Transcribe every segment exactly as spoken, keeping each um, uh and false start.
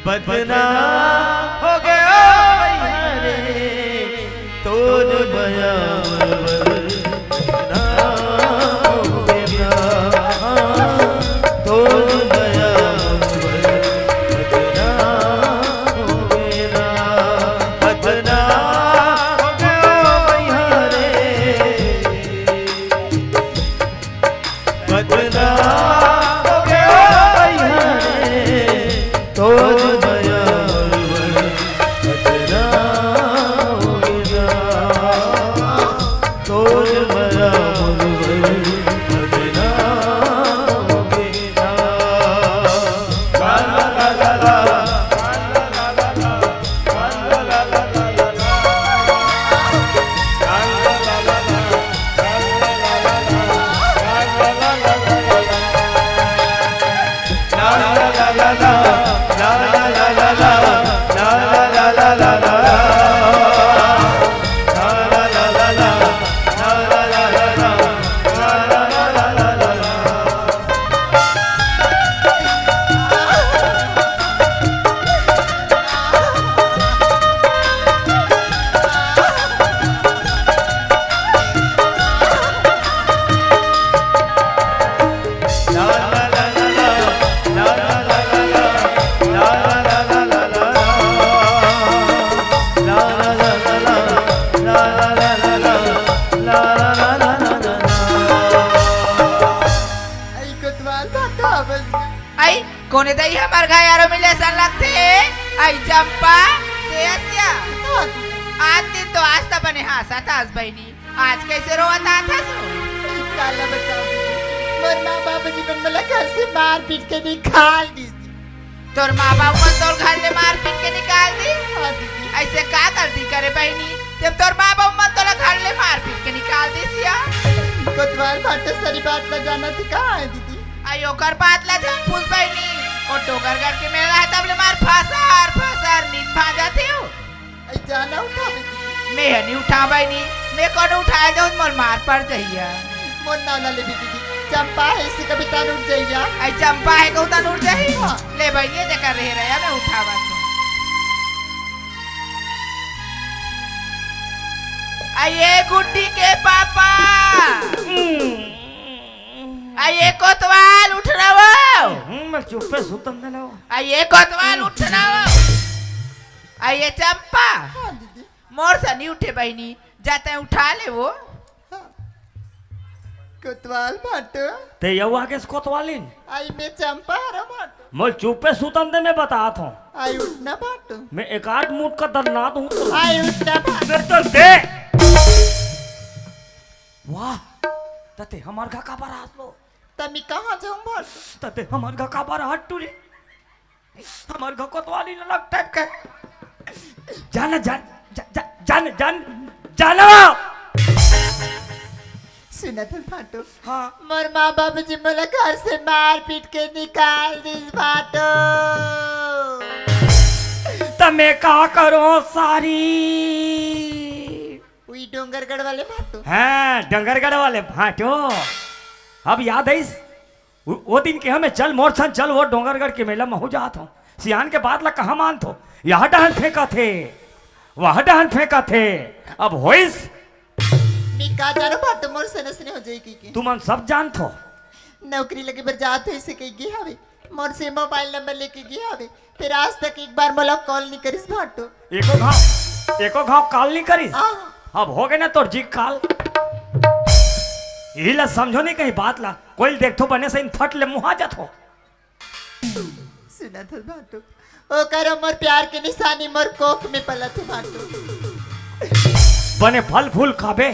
बदनाम हो गया भैया रे, तोर मया बदनाम हो गया, तोर मया बदनाम हो गया, बदनाम हो गया भैया रे। बदनाम हो गया भैया रे, तोर मया बदनाम हो गया, तोर मया बदनाम हो गया। आई कोतवाल भाटो बस। आई कोने दई हमर घर यारो मिले सन लगथे। आई चंपा, ते असिया। हाँ। आज दिन तो आज त बने हाँसत हस बहिनी, आज कैसे रोवत आथस? काला बताओ, मोर माँ बाबूजी मन मोला घर से मार पीट के निकाल दिस। तोर माँ बाबू मन तोर घर ले मार पीट के निकाल दिस? हाँ दीदी। ऐसे का गलती करे बहिनी, जब तोर माँ बाबू मन तोला घर ले मार पीट के निकाल दिस या? कोतवाल भाटो सारी बात ला जानत हे का है दीदी? आई ओकर बात ला झन पूछ बहिनी, ओ डोंगरगढ़ के मेला है तब ले मार फसर फसर नींद भांजत हे। आई जाना उठावे दीदी। मैं ह नी उठावंव बहिनी, मैं कोनो उठाय जाहूं त मोर मार पड़ जहिया। मोर नाव ला लेबे दीदी, चंपा हे इसे कभी तन उठ जहिया। आई चंपा हे कहूं तन उठ जही? हाँ। ले बहिनी, जेकर रहे रहे, मैं उठावत हूं। आई ए गुड्डी के पापा, आई ए कोतवाल उठ रहो। हम्म, मैं चुप्पे सुतन दे लो। आई ए कोतवाल उठ रहो। आई ए चंपा, हाँ दीदी। मोर से नी उठे बहिनी, जा तैं उठा ले वो। हाँ। कोतवाल भाटो। ते यऊ आगे से कोतवालिन? आई मैं चंपा हरव भाटो। मोल चुप्पे सुतन दे, मैं बतात हूं। आई उठना भाटो। मैं एक आध मुटका दन्ना दूं तो। आई उठना भाटो। दे तो दे। वाह, त ते हमर घर काबर आस लो? त मैं कहाँ जाऊं भाटो? त ते हमर घर काबर आस टूरी? हमर घर कोतवालिन अलग टाइप के। जाना, जान, जा, जा, जान, जान, जाना। सुनत हस भाटो? हाँ। मोर माँ बाबूजी मोला घर से मार पीट के निकाल दिस भाटो। त मैं का करूं सारी? उही डोंगरगढ़ वाले भाटो। हाँ, डोंगरगढ़ वाले भाटो। अब याद आइस? वो, वो दिन के हमें चल मोर संग चल, वो डोंगरगढ़ के मेला महूं जात हंव। सियान के बात ला कहाँ मानथो? यह डहन फेंकत हे, वह डहन फेंकत हे। अब होइस? मैं का जानंव भाटो, मोर से नसने हो जाही कहिके। तुमन सब जानथो। नौकरी लगे बर जात होइस कहिके गे हवे, मोर से मोबाइल नंबर लेके गे हवे। फेर आज तक एक बार मोला कॉल नी करिस भाटो। एको घांव, एको घांव कॉल नी करिस? हाँ। अब हो गे ना तोर जी काल। इही ला समझो नी कहीं बात ला, कोई देखथो बने सही फट ले मुहा जाथो। सुनत हस भाटो, ओकर मोर प्यार के निशानी मोर कोख में पलत हे भाटो। बने फल फूल खाबे,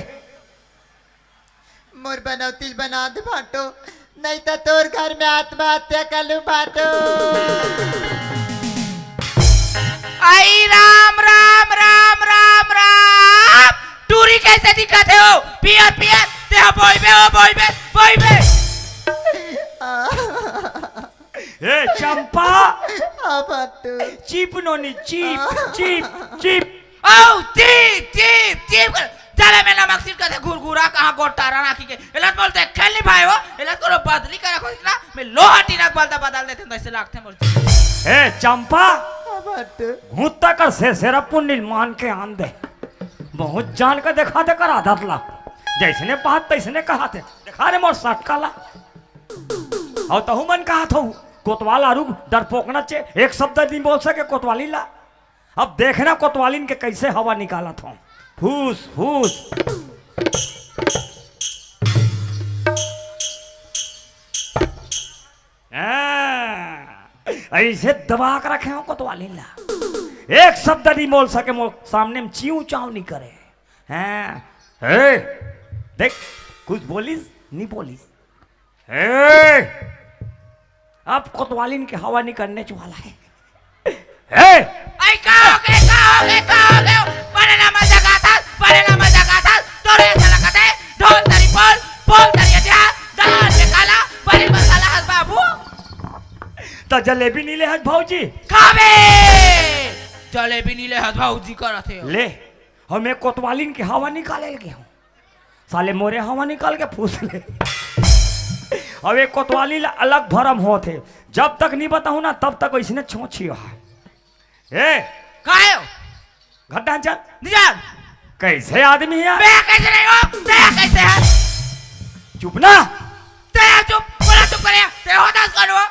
मोर बनौती ल बना दे भाटो, नहीं त तोर घर में आत्महत्या कर लूं भाटो। आई राम, राम, राम, राम, राम। टूरी कैसे दिखत हे हो? पियर, पियर, ते ह बोइबे, ओ बोइबे, बोइबे। ए चंपा। हाँ भाटो। चीप नोनी, चीप, चीप, चीप। ओ, चीप, चीप, चीप कर। चले में नमक छिड़कत हे घुरघुरा, कहाँ गोटारा नाखी के। एला त मोला देखे ल नी भाए हो, एला त कोनो बदली करे खोजिस ना, मैं लोहा टीना के बलदा बदल देतेंव, तइसे लागथे मोर जी। ए चंपा, घुत्ता कर से सेरा पुन्नी ल मान के आन दे। बहुत जान के देखा दे कर आदत ला। जैसने बात तैसने कहा थे। देखा रे मोर सटका ला। अउ तहू मन कहा थो, कोतवाल आरू डरपोकना चे, एक शब्द नहीं बोल सके कोतवाली ला। अब देखना कोतवालिन के कैसे हवा निकालत हो। फूस, फूस। हाँ, ऐसे दबा के रखे हो कोतवालिन ला। एक शब्द नहीं बोल सके, मोर सामने में चिंव चांव नहीं करे। हाँ, हे, देख, कुछ बोलिस, नहीं बोलिस। हे, अब कोतवालिन के हवा निकलने वाला है। हे, आई का हो गे, का हो गे, का हो गे? बने ना मजा गाता, बने ना मजा गाता, तोरे ऐसा लगता है, ढोल तरी पोल, पोल तरी अटिया, दाल में काला, बने मसाला हस बाबू। त जलेबी नहीं ले हस भौजी? खाबे! जलेबी नहीं ले हस भौजी करत हे। ले, हम एक कोतवालिन के हवा निकाले लगे हूँ। साले मोरे हवा निकाल के फूस ले। अब एक कोतवाली ला अलग भरम होत हे। जब तक नहीं बताऊँ ना, तब तक वैसने छोंछी हो। ए, काहे हो? घट्टा चल। निजाम। कैसे आदमी है यार? मैं कैसे नहीं हूँ? तेरा कैसे है? चुप ना। तेरा चुप, बड़ा चुप करे। ते होता कौन हो?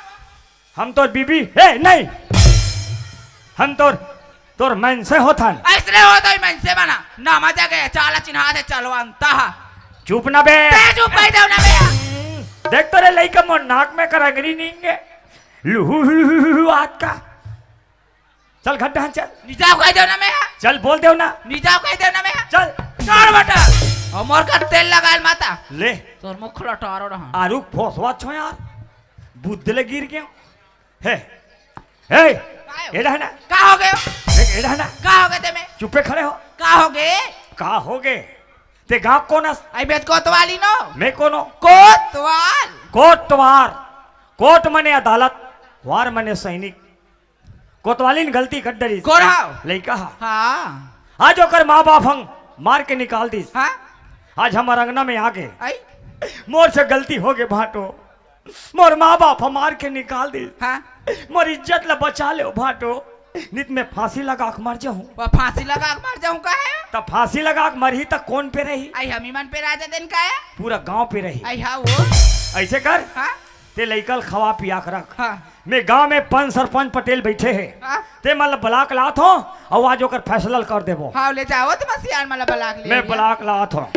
हम तोर बीबी, ए, नहीं। हम तोर, तोर मनसे होथन। ऐसने हो तो ही मनसे बना। ना मजा गए, चाला चिन्हा दे, चलो अंता। चुप ना बे। ते चुप कह दो ना बे। देख तोरे लइका मोर नाक में करंगरी नींगे। लुहु, लुहु, लुहु, लुहु, आज का। चल घट्टा चल। निजाव कह दो ना मैं। चल बोल देव ना। निजाव कह दो ना मैं। चल। चल बेटा। हमर का तेल लगायल माता। ले। तोर मुख लटारो रहा। आरू फोसवा छो यार। बुद्ध ले गिर गयो। हे, हे, कायो? एडा है ना? का हो गयो? देख, एडा है ना? का हो गए ते में? चुप्पे खड़े हो। का हो गए? का हो गए? ते गाँव कौन अस? आई बेच कोतवाली नो। मैं कौन हो? कोतवाल। कोतवार। कोट मने अदालत, वार मने सैनिक। कोतवालिन गलती कर डरिस। कोन हाव? लइका हा। हाँ। आज ओकर माँ बाप हंग मार के निकाल दिस। हाँ। आज हमर अंगना में आ गए। आई? मोर से गलती हो गए भाटो। मोर माँ बाप हमार के निकाल दे। हाँ। मोर इज्जत ला बचा ले भाटो। नित में फांसी लगा के मर जाऊं। वो फांसी लगा के मर जाऊं का है? तब फांसी लगा के मरही तब कौन पे रही? आई हमी मन पे राजा दिन का है? पूरा गांव पे रही। आई हाँ वो। ऐसे कर। हाँ। ते लइका ल खवा पिया के रख। हाँ। मैं गांव में पंच सरपंच पटेल बैठे हैं। हाँ। ते मन ला बलाक लात हो और आज ओकर फैसला कर देबो। हाँ, ले जाओ तो बस यार मला बलाक ले मैं लिया। बलाक लात हो।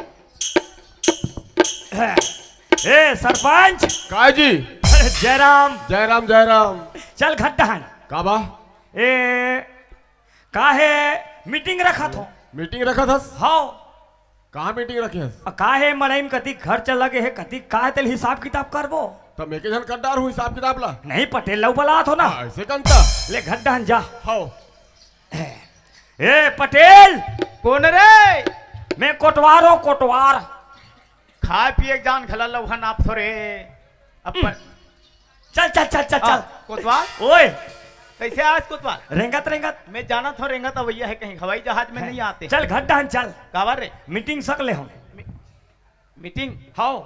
ए सरपंच। का जी? अरे जयराम। जयराम, जयराम। चल घट्टहन। का बा? ए, काहे मीटिंग रखत हो? मीटिंग रखत हस? हाव। कहाँ मीटिंग रखे हस? आ, काहे मड़ई में कतिक खर्च लगे हे, कतिक काहे तेल हिसाब किताब करबो? त मैं के झन कर डार हूँ हिसाब किताब ला? नहीं, पटेल लऊ बलात हो ना। हाँ, ऐसे कंता। ले घट्टहन जा। हाव। ए पटेल। कौन रे? मैं कोटवार हूँ, कोटवार। खाए पिए के जान घला लउहा नाप थोरे। अपन चल, चल, चल, चल, चल। हाँ, कोतवाल। ओए। कैसे आज कोतवाल? रेंगत, रेंगत। मैं जानत हूँ, रेंगत अवैया है, कहीं हवाई जहाज में है। नहीं आते। चल, घट्टहन चल। काबर रे? मीटिंग सक ले हम। मी-, मीटिंग? हाव।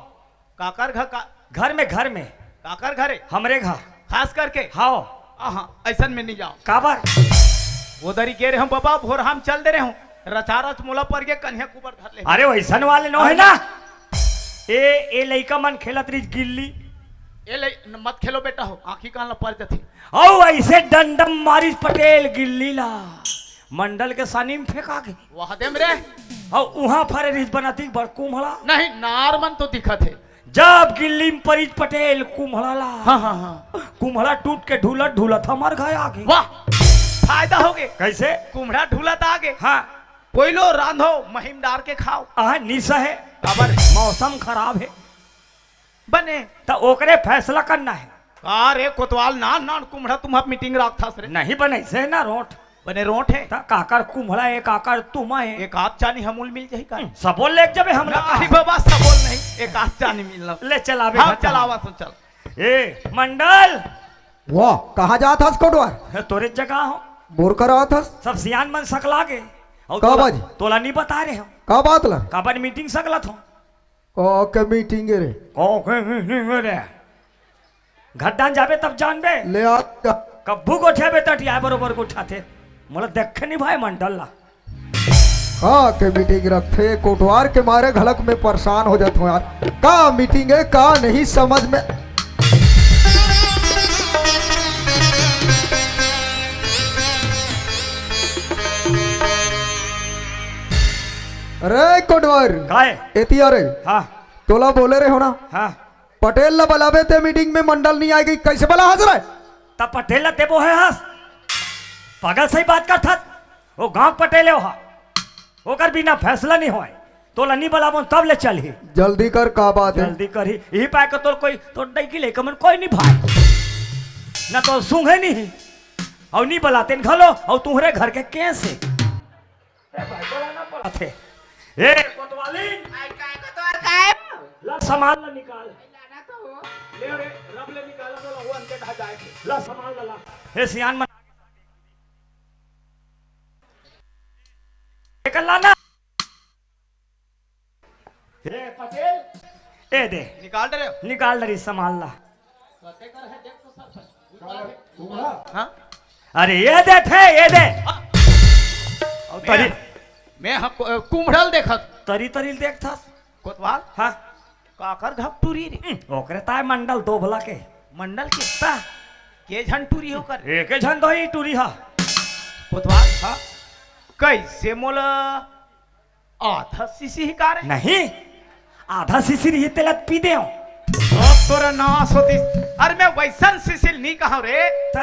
काकर घर का? घर में, घर में। काकर घरे? हमरे घर। खास करके? हाव। आहा, ऐसन में नहीं जाओ। काबर? वो दरी गे रहे हूँ बाबा, भोर हम चल दे रहे हूँ। रचा रच मोला पर के कन्हैया कुबर धर ले। अरे वैसन वाले नो है ना? ए, ए लइका मन खेलत रहिस गिल्ली। ए लइ-, न, मत खेलो बेटा हो, आँखी कान ला पर जथे। अउ ऐसे डंडम मारिस पटेल गिल्ली ला। मंडल के सानी में फेंका के। वह देम रे। अउ उहाँ फरे रहिस बनाती बड़ कुम्हड़ा। नहीं, नार मन तो दिखत है। जब गिल्ली में परिस पटेल कुम्हड़ा ला। हाँ, हाँ, हाँ। कुम्हड़ा टूट के ढूलत ढूलत हमर घर आ गे। वाह, फायदा हो गे। कैसे? कुम्हड़ा ढूलत आ गे। हाँ। कोई लो रांधो, महीम डार के खाओ। आह, निशा है। काबर? मौसम खराब है। बने। त ओकरे फैसला करना है। का रे कोतवाल, नान नान कुम्हड़ा तुम्हार मीटिंग राखथस रे। नहीं बने से ना रोट। बने रोट है। त काकर कुम्हड़ा है, काकर तुमा है। एक आध चानी हमूल मिल जाही का? हम्म, सबो लेके जबे हमला नहीं का? बाबा, सबो नहीं, एक आध चानी मिल लो। ले चल आबे हाँ, घर चल। चलावा तो चल। ए मंडल। वाह, कहाँ जात हस कोटवार? हे, तोरे जगह हो। बोर करात हस? सब सियान मन सकला गे। अउ का तोला, बाजी? तोला नहीं बता रहे हो। का बात ला? काबर मीटिंग सकलत हो? का के मीटिंग रे? का के मीटिंग रे? घड्डान जाबे तब जानबे। ले आ जा। कभू गोठियाबे त अटियाय बरोबर गोठियाथे। मोला देखे नहीं भाई मंडल ला। का के मीटिंग रखथे, कोटवार के मारे घलक में परेशान हो जात हूँ यार। का मीटिंग है, का नहीं समझ में। अरे कोटवार, काय? एती अरे। हाँ। तोला बोले रहे हो ना? हाँ। पटेल ला बलाबे ते मीटिंग में, मंडल नहीं आएगी, कैसे बला हाजिर है? त पटेल ला देबो है हस? पागल सही बात करथस। वो गांव पटेल है, ओकर बिना फैसला नहीं होय। तोला नहीं बलाबो तब ले चलही। जल्दी कर, का बात है? जल्दी करही। यही पाए के तोर कोई, तोर डैकी लइका मन कोई नहीं भाई। ना तो सूंघे नहीं। अउ नहीं बलातेन घलो, अउ तुम्हरे घर के केस है। ए भाई, बलाना पड़थे। ए कोतवाली। आई काय कोतवाल काय? ला सामान ला निकाल। लाना तो हो। ले रे, रब ले निकाल, तो ला वो अंते ढा जाए। ला सामान ला ला। हे सियान मन। एकर लाना। हे पटेल। निकाल डरे। निकाल डरे सामान ला। हाँ? अरे ये दे थे, ये दे। हाँ। अउ तरी मैं, मैं ह-, कु-, कुम्हड़ल देखत। तरी तरी ल देखथस। कोतवाल? हाँ। काकर घर टूरी रे? हम्म, ओकरे ताय मंडल दोभला के। मंडल के? ता। के झन टूरी ओकर? एके झन दोही टूरी हा। कोतवाल? हाँ। कैसे मोला आधा सीसी ही का रे? नहीं, आधा सीसी रही तेला पी दे। अब तोरा नाश होती। अरे मैं वैसन सीसी नहीं कहा रे। ता?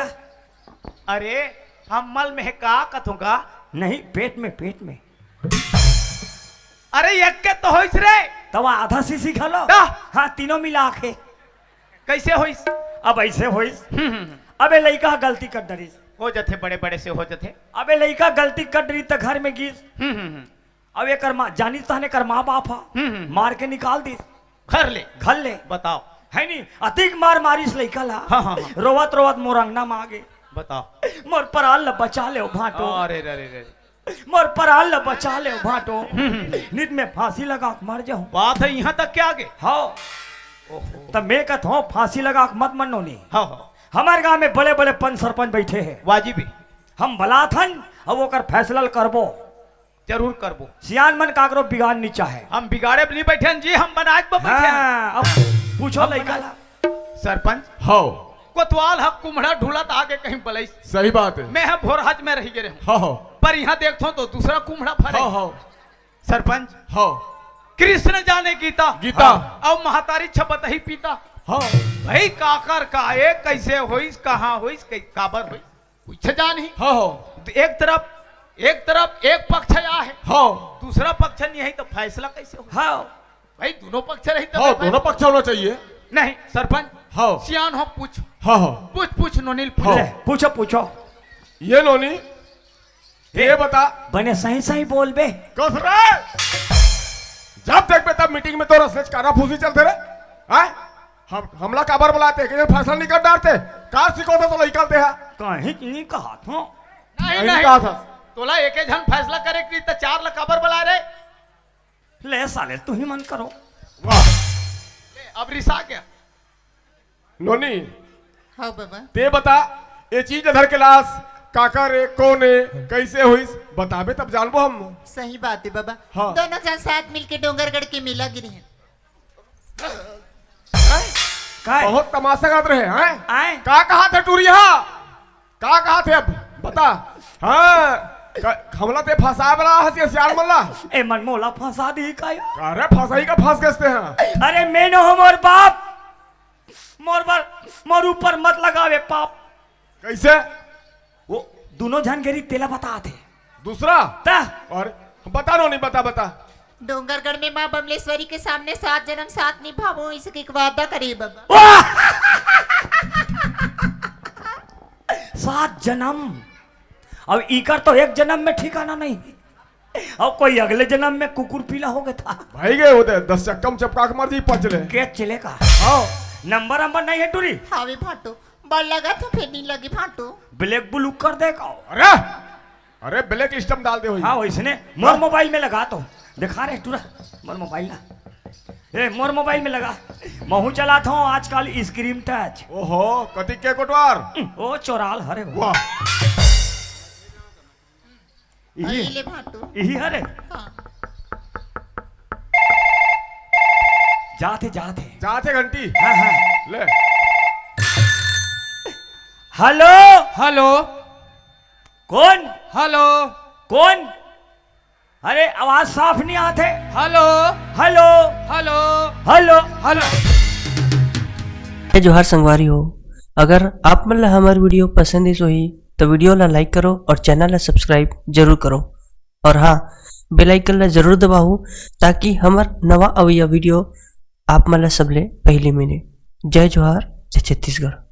अरे हम मल में का कथूंगा? नहीं, पेट में, पेट में। अरे एक के तो होइस रे। तब आधा सीसी घलो? ता? हाँ, तीनों मिला के। कैसे होइस? अब ऐसे होइस। हम्म, हम्म, हम्म। अबे लइका गलती कर डरिस। हो जथे, बड़े बड़े से हो जथे। अबे लइका गलती कर डरिस त घर में गिस। हम्म, हम्म, हम्म। अब एकर माँ, जानिस तहने एकर माँ बाप हा, हम्म, हम्म। मार के निकाल दिस। घर ले। घर ले। बताओ। है नी, अतिक मार मारिस लइका ला। हाँ, हाँ, हाँ। रोवत रोवत मोर अंगना में आगे। बताओ। मोर पराल ला बचा ले भाटो। अरे, रे, रे, रे। मोर पराल ला बचा ले भाटो। हम्म, हम्म। नित में फांसी लगा के मर जाऊं। बात है, यहाँ तक क्या आगे? हाँ। ओहो। तब मैं कहता हूँ, फांसी लगा के मत मरनो नी। हाँ, हाँ। हमारे गांव में बड़े बड़े पंच सरपंच बैठे हैं। वाजिब है। हम बलाथन, अब ओकर फैसला ल करबो। जरूर करबो। सियान मन काकरो बिगाड़ नहीं चाहे। हम बिगाड़े ब नहीं बैठे हन जी, हम बनाए ब बैठे हन। हाँ, अब पूछो हम लइका बना- ला। सरपंच। हाँ। कोतवाल ह कुम्हड़ा ढूलत आगे कहीं बलई। सही बात है। मैं ह भोरहज में रह गए रहूं। हाँ, हाँ। पर यहाँ देखथो तो दूसरा कुम्हड़ा फरे। हाँ, हाँ। सरपंच। हाँ। कृष्ण जाने गीता। गीता। हाँ। अउ महतारी छपत ही पीता। हाँ। भाई काकर का ए, कैसे होइस, कहाँ होइस, कै-, काबर होइस? कुछ जान ही। हाँ, हाँ। एक तरफ, एक तरफ एक पक्ष आया है, हाँ। दूसरा पक्ष नहीं है, तो फैसला कैसे हो? हाँ। भाई, दोनों पक्ष रही तब हाँ, भाई। दोनों पक्ष होना चाहिए। नहीं, सरपंच। हाँ। सियान हो, पूछ। हाँ, हाँ। पूछ, पूछ, नोनी ल पूछ। हाँ। ले, पूछो, पूछो। ये नोनी, ये बता। बने सही सही बोल बे। कस रे? जब देखबे तब मीटिंग में तो रसलेच काना फूसी चलते रे। हाँ? हम, हमला काबर बुलाते, कि फैसला नहीं कर डारते? कार सिखोथे तो लइका दे हा। कहीं नहीं कहा था। नहीं, नहीं नहीं। कहा था। तोला एके झन फैसला करे के त चार ला काबर बुला रे? ले साले, तू ही मन करो। वाह। ले, अब रिसा गया। नोनी, हाँ बाबा। ते बता, ये चीज धर के लास, काकर ए, कौन ए, कैसे होइस, बताबे तब जानबो हम। सही बात है बाबा। हाँ। दोनों जन साथ मिलके डोंगरगढ़ के मेला गिरे हैं। काय? बहुत तमाशा करत रहे, हैं? आए? का कहा थे टूरी हा? का कहा थे अब? बता। हाँ, क-, हमला ते फंसा वाला हंसी सियार मल्ला। ए मन मोला फंसा दी का या? अरे फंसाई का फंस गए हैं। अरे मैं न हो मोर बाप। मोर बर, मोर ऊपर मत लगावे पाप। कैसे? वो दोनों झन गेरी तेला बता थे। दूसरा? ता? और बता नो नहीं, बता, बता। डोंगरगढ़ में माँ बमलेश्वरी के सामने सात जन्म साथ निभावो, इसके एक वादा करे बाबा। वाह! सात जन्म। अब इकर तो एक जन्म में ठिकाना नहीं। अब कोई अगले जन्म में कुकुर पीला हो गया था। भाई गए होते, दस चक्का में चपका के मर जी, पच ले। के चले का? हाँ। नंबर नंबर नहीं है टूरी। हाँ वे भाटो, बड़ लगा तो फिर नहीं लगी भाटो। ब्लैक ब्लू कर दे का? अरे, अरे ब्लैक लिस्ट में डाल दे होई। हाँ, वैसने मोर हाँ। मोबाइल में लगा तो। दिखा रे टूरा, मोर मोबाइल ना। ए, मोर मोबाइल में लगा। महू चलात हूँ आजकल screen touch। ओहो, कतिक के कोटवार? ओ चोराल हरे वो। वाह। इही, ये ले भाटो। इही हरे। हाँ। जाथे, जाथे। जाथे घंटी। हाँ, हाँ। ले। हेलो। हेलो। कौन? हेलो। कौन? अरे, आवाज साफ नहीं आथे। Hello. Hello. Hello. Hello. Hello. जय जोहार संगवारी हो, अगर आप मन ला हमर video पसंद आइस होही, तो video ला like करो और channel ला subscribe जरूर करो। और हाँ, bell icon ला जरूर दबाओ, ताकि हमर नवा अवइया video आप मन ला सबले पहली मिले। जय जोहार, जय छत्तीसगढ़।